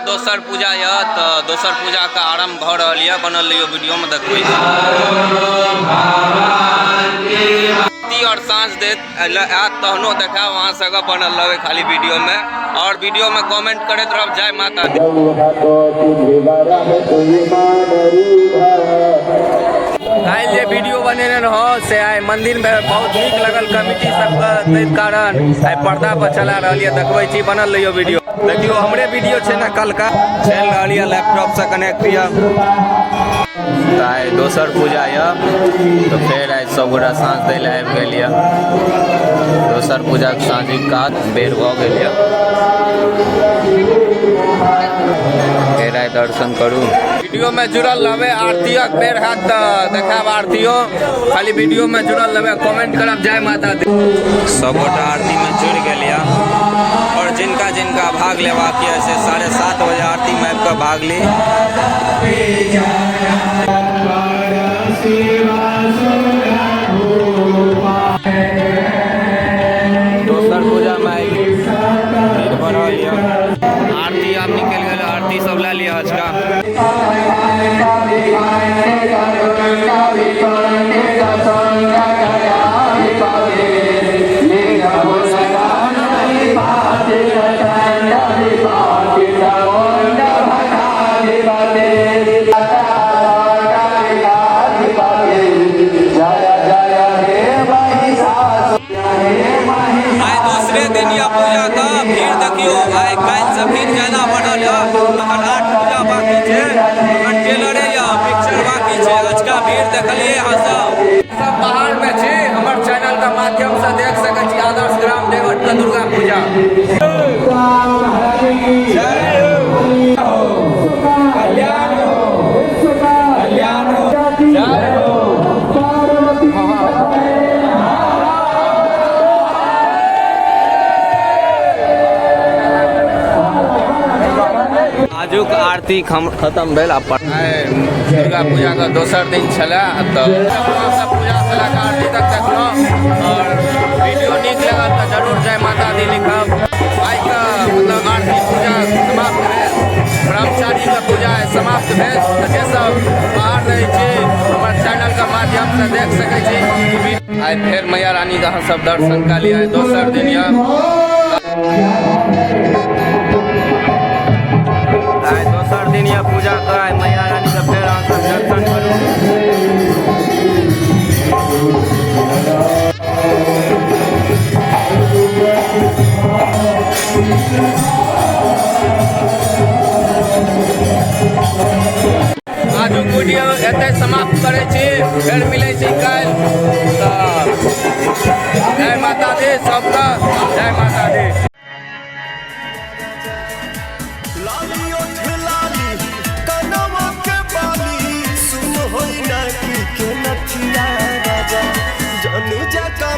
दोसर पूजा यऽ तऽ दोसर पूजा के आरंभ भऽ रहल यऽ। बनल रहियो वीडियो में देखबै छी। आरती और साँझ देत आयत तहनो देखायब अहाँ सबके, बनल रहबै खाली वीडियो में और वीडियो में कमेंट करैत रहब जय माता दी। काल्हि जे वीडियो बनेने रहौ से आइ मंदिर में बहुत नीक लगल कमिटी सबके, ताहि कारण आइ पर्दा पर चला रहल यऽ, देखबै छी, बनल रहियो वीडियो। देखियो हमरे वीडियो छै ने कल का, चलि रहल यऽ लैपटॉप से कनेक्ट यऽ। तऽ आइ दोसर पूजा यऽ तऽ फेर आइ सब गोटा साँझ दै लए आबि गेल यऽ। दोसर पूजाके साँझिक काज बेर भऽ गेल यऽ। फेर आइ दर्शन करू। वीडियो में जुड़ल रहबै, आरतीक बेर हैत तऽ देखायब आरतियो, खाली वीडियो में जुड़ल रहबै, कमेंट करब जय माता दी। सब गोटा आरती में जुड़ि गेल यऽ और जिनका जिनका भाग लेबाक यऽ से 7:30 बजे आरती में आबि कऽ भाग ली। दोसर पूजा में आइ भीड़ बढ़ल यऽ। आरती आब निकलि गेल, आरती सब लए लिअ अजका। आइ दूसरे दिन यऽ पूजा का भीड़ देखियौ, आइ काल्हि से भीड़ ज्यादा बढ़ल यऽ। अखन 8 पूजा बाकी छै, अखन टेलरे यऽ, पिक्चर बाकी छै। अजका भीड़ देखलियै अहाँ सब। सब बाहर में छी, हमर चैनल के माध्यम से देख सकै छी आदर्श ग्राम देवट के दुर्गा पूजा। आजुक आरती खत्म भेल। आ दुर्गा पूजा के दोसर दिन छलै तऽ सब पूजा से लए कऽ आरती तक देखलहुँ और वीडियो नीक लगल तऽ जरूर जय माता दी लिखब। आइ के मतलब आरती पूजा समाप्त भेल, ब्रह्मचारी के पूजा समाप्त भेल। तऽ जे सब बाहर रहै छी हमर चैनल के माध्यम से देख सकै छी। आइ फेर मैया रानी के अहाँ सब दर्शन कऽ लिअ, आइ दोसर दिन यऽ। आइ दोसर दिन यऽ पूजा के, आइ मैया रानी के फेर अहाँ सब दर्शन करू। आजुक वीडियो एतय समाप्त करै छी, फेर मिलै छी काल्हि। तऽ जय माता दी सबके, जय माता दी। लाली ओठ लाली कनवा के बाली, सुन होई नाकी के नथिया राजा, जनु जका